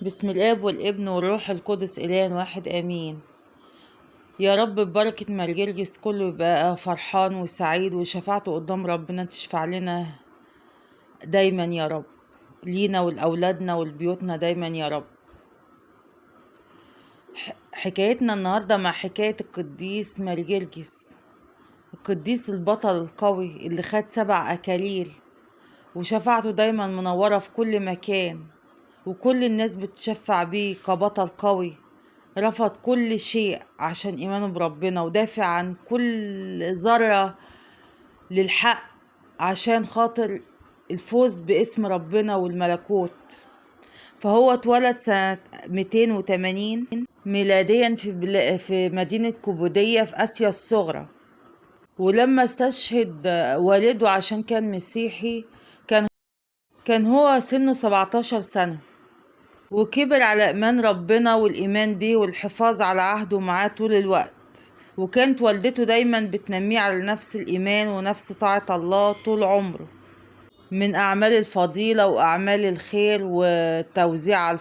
بسم الاب والابن والروح القدس اله واحد امين. يا رب ببركة مارجرجس كله يبقى فرحان وسعيد، وشفاعته قدام ربنا تشفع لنا دايما يا رب، لينا ولأولادنا ولبيوتنا دايما يا رب. حكايتنا النهاردة مع حكاية القديس مارجرجس، القديس البطل القوي اللي خد 7 أكاليل، وشفاعته دايما منورة في كل مكان، وكل الناس بتشفع بيه كبطل قوي رفض كل شيء عشان إيمانه بربنا، ودافع عن كل ذرة للحق عشان خاطر الفوز باسم ربنا والملكوت. فهو اتولد سنة 280 ميلاديا في مدينة كوبودية في آسيا الصغرى. ولما استشهد والده عشان كان مسيحي كان هو سنه 17 سنة، وكبر على إيمان ربنا والإيمان بيه والحفاظ على عهده معاه طول الوقت. وكانت والدته دايما بتنميه على نفس الإيمان ونفس طاعة الله طول عمره، من أعمال الفضيلة وأعمال الخير وتوزيع على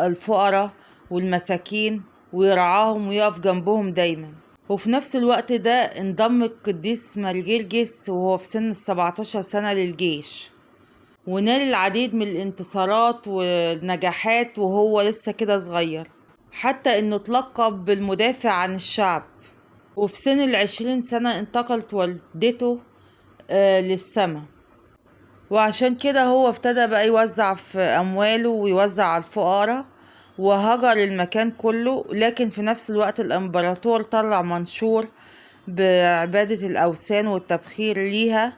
الفقراء والمساكين، ويرعاهم ويقف جنبهم دايما. وفي نفس الوقت ده انضم القديس مارجرجس وهو في سن 17 سنة للجيش، ونال العديد من الانتصارات والنجاحات وهو لسه كده صغير، حتى انه اتلقب بالمدافع عن الشعب. وفي سن 20 سنة انتقلت والدته للسما، وعشان كده هو ابتدى بقى يوزع في أمواله ويوزع على الفقراء وهجر المكان كله. لكن في نفس الوقت الإمبراطور طلع منشور بعبادة الأوثان والتبخير ليها،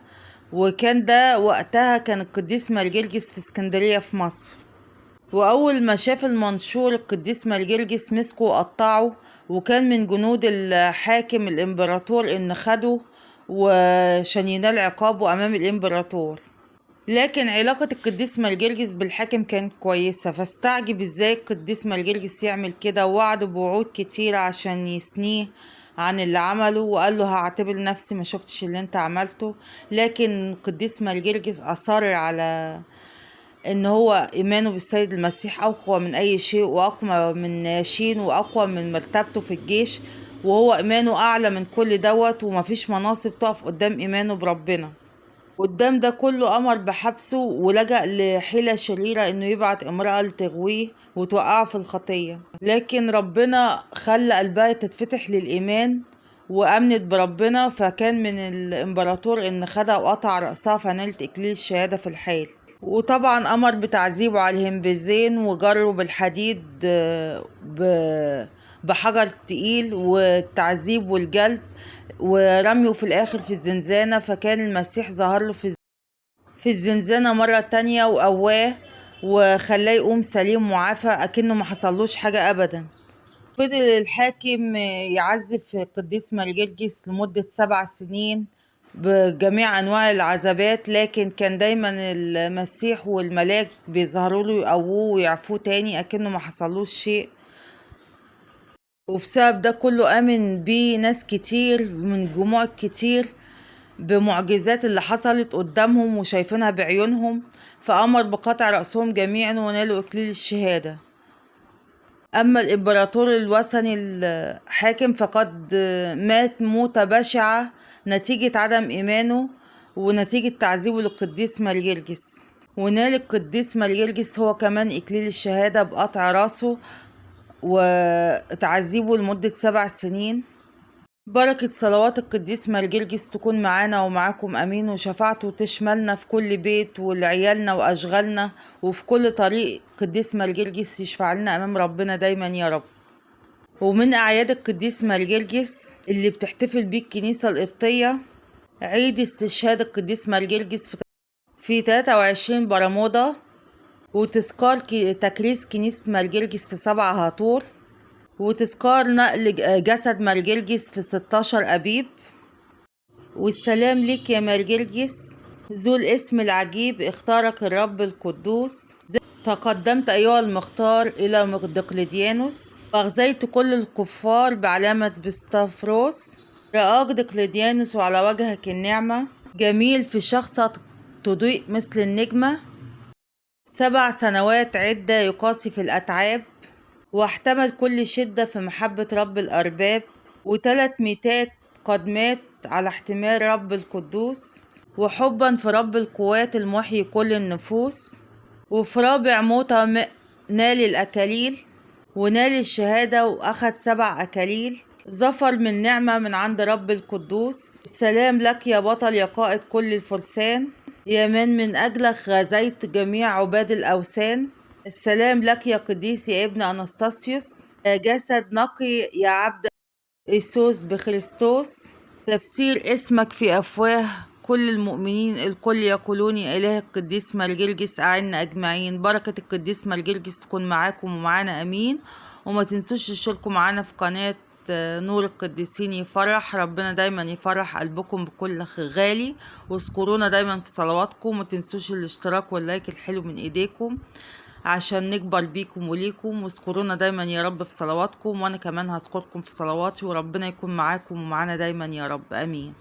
وكان ده وقتها كان القديس مارجرجس في اسكندرية في مصر. وأول ما شاف المنشور القديس مارجرجس مسكه وقطعه، وكان من جنود الحاكم الإمبراطور إن خده وعشان ينال عقابه أمام الإمبراطور. لكن علاقة القديس مارجرجس بالحاكم كانت كويسة، فاستعجب ازاي القديس مارجرجس يعمل كده، ووعده بوعود كتيرة عشان يثنيه عن اللي عمله، وقال له هعتبر نفسي ما شفتش اللي انت عملته. لكن القديس مارجرجس أصر على ان هو ايمانه بالسيد المسيح اقوى من اي شيء، واقوى من ناشين، واقوى من مرتبته في الجيش، وهو ايمانه اعلى من كل دوت، ومفيش مناصب تقف قدام ايمانه بربنا. قدام ده كله أمر بحبسه، ولجأ لحيلة شريرة إنه يبعت امرأة لتغويه وتوقعه في الخطية. لكن ربنا خلى قلبها تتفتح للإيمان وأمنت بربنا، فكان من الإمبراطور إن خدها وقطع رأسها فنالت إكليل الشهادة في الحال. وطبعا أمر بتعذيبه على الهمبزين وجره بالحديد بحجر تقيل والتعذيب والجلد، ورميه في الآخر في الزنزانة. فكان المسيح ظهر له في الزنزانة مرة تانية وقواه وخلاه يقوم سليم وعافى أكنه ما حصلوش حاجة أبدا. فضل الحاكم يعذب في القديس مارجرجس لمدة 7 سنين بجميع أنواع العذابات، لكن كان دايما المسيح والملاك بيظهروا له يقووه ويعفوه تاني أكنه ما حصلوش شيء. وبسبب ده كله آمن بيه ناس كتير من جموع كتير بمعجزات اللي حصلت قدامهم وشايفينها بعيونهم، فأمر بقطع رأسهم جميعا ونالوا إكليل الشهادة. أما الإمبراطور الوثني الحاكم فقد مات موتة بشعة نتيجة عدم إيمانه ونتيجة تعذيبه للقديس مارجرجس. ونال القديس مارجرجس هو كمان إكليل الشهادة بقطع رأسه وتعذيبه لمدة 7 سنين. بركة صلوات القديس مارجرجس تكون معانا ومعاكم أمين، وشفاعته تشملنا في كل بيت ولعيالنا وأشغالنا وفي كل طريق. قديس مارجرجس يشفع لنا أمام ربنا دايما يا رب. ومن أعياد القديس مارجرجس اللي بتحتفل بيه الكنيسة القبطية عيد استشهاد القديس مارجرجس في 23 برمودا، وتذكار تكريس كنيسة مارجرجس في 7 هاتور، وتذكار نقل جسد مارجرجس في 16 أبيب. والسلام لك يا مارجرجس ذو الاسم العجيب، اختارك الرب القدوس. تقدمت أيها المختار إلى دقلديانوس، وأخزيت كل الكفار بعلامة بستافروس. رآك دقلديانوس وعلى وجهك النعمة، جميل في شخصك تضيء مثل النجمة. 7 سنوات عدة يقاسي في الأتعاب، واحتمل كل شدة في محبة رب الأرباب، و3 ميتات قد مات على احتمال رب القدوس، وحبا في رب القوات المحيي كل النفوس. وفي رابع موتة نال الأكاليل ونال الشهادة وأخد 7 أكاليل، ظفر من نعمة من عند رب القدوس. السلام لك يا بطل يا قائد كل الفرسان، يا من أجلك غزيت جميع عباد الأوثان. السلام لك يا قديس يا ابن أناستاسيوس، يا جسد نقي يا عبد إيسوس بخريستوس. تفسير اسمك في أفواه كل المؤمنين، الكل يقولون يا إله القديس مارجرجس أعنا أجمعين. بركة القديس مارجرجس تكون معاكم ومعانا، أمين. وما تنسوش تشتركوا معانا في قناة نور القديسين يفرح، ربنا دايما يفرح قلبكم بكل غالي، واذكرونا دايما في صلواتكم. وما تنسوش الاشتراك وال like الحلو من ايديكم عشان نكبر بيكم وليكم. واذكرونا دايما يا رب في صلواتكم، وانا كمان هذكركم في صلواتي، وربنا يكون معاكم ومعانا دايما يا رب، امين.